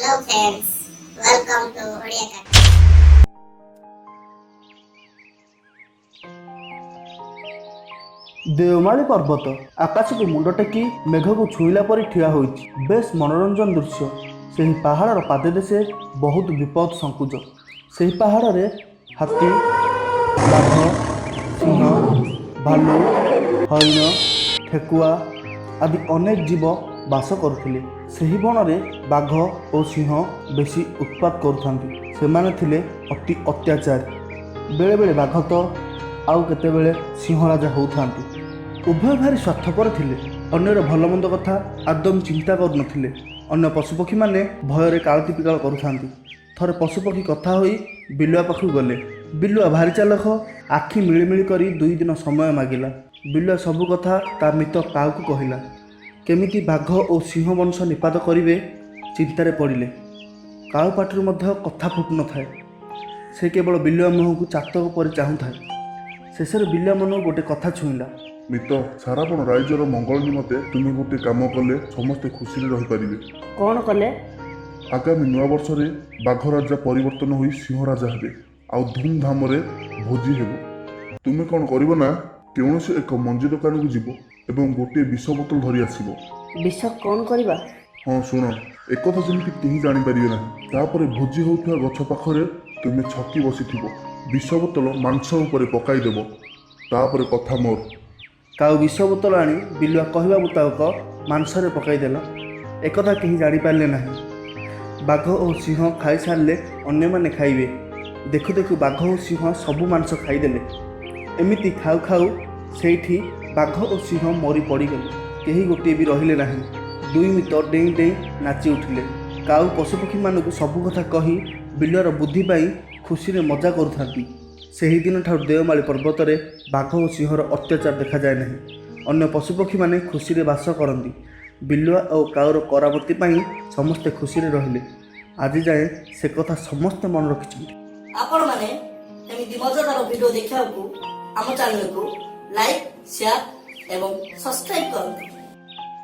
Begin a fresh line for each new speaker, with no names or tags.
Hello friends, welcome to Odia Cartoon.
Deomali ପର୍ବତ ଆକାଶକୁ ମୁଣ୍ଡ ଟେକି ମେଘକୁ ଛୁଇଁଲା ପରି ଠିଆ ହୋଇଛି। ବେଶ ମନୋରଞ୍ଜନ ଦୃଶ୍ୟ। ସେହି ପାହାଡ଼ର ପାଦଦେଶେ ବହୁତ ବିପଦ ସଂକୁଳ। ସେହି ପାହାଡ଼ରେ ହାତୀ, ବାଘ, ସିଂହ, ଭାଲୁ, ହରିଣ, ଠେକୁଆ ଆଦି ଅନେକ ଜୀବ ବାସ କରୁଥିଲେ। ସେହି ବଣରେ ବାଘ ଓ ସିଂହ ବେଶୀ ଉତ୍ପାତ କରୁଥାନ୍ତି। ସେମାନେ ଥିଲେ ଅତି ଅତ୍ୟାଚାରୀ। ବେଳେବେଳେ ବାଘ ତ ଆଉ କେତେବେଳେ ସିଂହ ରାଜା ହେଉଥାନ୍ତି। ଉଭୟ ଭାରି ସ୍ୱାର୍ଥପର ଥିଲେ। ଅନ୍ୟର ଭଲମନ୍ଦ କଥା ଆଦୌ ଚିନ୍ତା କରୁନଥିଲେ। ଅନ୍ୟ ପଶୁପକ୍ଷୀମାନେ ଭୟରେ କାଳତି ବିକାଳ କରୁଥାନ୍ତି। ଥରେ ପଶୁପକ୍ଷୀ କଥା ହୋଇ ବିଲୁଆ ପାଖକୁ ଗଲେ। ବିଲୁଆ ଭାରି ଚାଲାଖ। ଆଖି ମିଳିମିଳି କରି 2 ଦିନ ସମୟ ମାଗିଲା। ବିଲୁଆ ସବୁ କଥା ତା ମିତ କାଉକୁ କହିଲା। କେମିତି ବାଘ ଓ ସିଂହ ବଂଶ ନିପାତ କରିବେ, ଚିନ୍ତାରେ ପଡ଼ିଲେ। କାଉ ପାଟିରୁ ମଧ୍ୟ କଥା ଫୁଟୁନଥାଏ। ସେ କେବଳ ବିଲୁଆ ମୁହଁକୁ ଚାତକ ପରି ଚାହୁଁଥାଏ। ଶେଷରେ ବିଲୁଆ ମନକୁ ଗୋଟେ କଥା ଛୁଇଁଲା।
ମିତ, ସାରାବଣ ରାଇଜର ମଙ୍ଗଳ ନିମନ୍ତେ ତୁମେ ଗୋଟେ କାମ କଲେ ସମସ୍ତେ ଖୁସିରେ ରହିପାରିବେ।
କ'ଣ କଲେ?
ଆଗାମୀ ନୂଆବର୍ଷରେ ବାଘ ରାଜା ପରିବର୍ତ୍ତନ ହୋଇ ସିଂହ ରାଜା ହେବେ ଆଉ ଧୁମଧାମରେ ଭୋଜି ହେବ। ତୁମେ କ'ଣ କରିବ ନା, କୌଣସି ଏକ ମଞ୍ଜି ଦୋକାନକୁ ଯିବ ଏବଂ ଗୋଟିଏ ବିଷ ବୋତଲ ଧରି ଆସିବ।
ବିଷ କ'ଣ କରିବା?
ହଁ, ଶୁଣ, ଏକଥା ଯେମିତି କେହି ଜାଣିପାରିବେ ନାହିଁ। ତାପରେ ଭୋଜି ହେଉଥିବା ଗଛ ପାଖରେ ତୁମେ ଛକି ବସିଥିବ। ବିଷ ବୋତଲ ମାଂସ ଉପରେ ପକାଇଦେବ। ତାପରେ କଥା ମୋର।
କାଉ ବିଷ ବୋତଲ ଆଣି ବିଲୁଆ କହିବା ମୁତାବକ ମାଂସରେ ପକାଇଦେଲା। ଏକଥା କେହି ଜାଣିପାରିଲେ ନାହିଁ। ବାଘ ଓ ସିଂହ ଖାଇସାରିଲେ ଅନ୍ୟମାନେ ଖାଇବେ। ଦେଖୁ ଦେଖୁ ବାଘ ଓ ସିଂହ ସବୁ ମାଂସ ଖାଇଦେଲେ। ଏମିତି ଖାଉ ଖାଉ ସେଇଠି ବାଘ ଓ ସିଂହ ମରି ପଡ଼ିଗଲେ। କେହି ଗୋଟିଏ ବି ରହିଲେ ନାହିଁ। ଦୁଇ ମିତ ଡେଇଁ ଡେଇଁ ନାଚି ଉଠିଲେ। କାଉ ପଶୁପକ୍ଷୀମାନଙ୍କୁ ସବୁ କଥା କହି ବିଲୁଆର ବୁଦ୍ଧି ପାଇଁ ଖୁସିରେ ମଜା କରୁଥାନ୍ତି। ସେହିଦିନଠାରୁ ଦେଓମାଳି ପର୍ବତରେ ବାଘ ଓ ସିଂହର ଅତ୍ୟାଚାର ଦେଖାଯାଏ ନାହିଁ। ଅନ୍ୟ ପଶୁପକ୍ଷୀମାନେ ଖୁସିରେ ବାସ କରନ୍ତି। ବିଲୁଆ ଓ କାଉର କରାମତି ପାଇଁ ସମସ୍ତେ ଖୁସିରେ ରହିଲେ। ଆଜି ଯାଏଁ ସେ କଥା ସମସ୍ତେ ମନେ ରଖିଛନ୍ତି।
ଆପଣମାନେ ଏମିତି ମଜାଦାର ଭିଡ଼ିଓ ଦେଖିବାକୁ ଆମ ଚ୍ୟାନେଲକୁ ଲାଇକ୍, ସେୟାର ଏବଂ ସବସ୍କ୍ରାଇବ୍ କରନ୍ତୁ।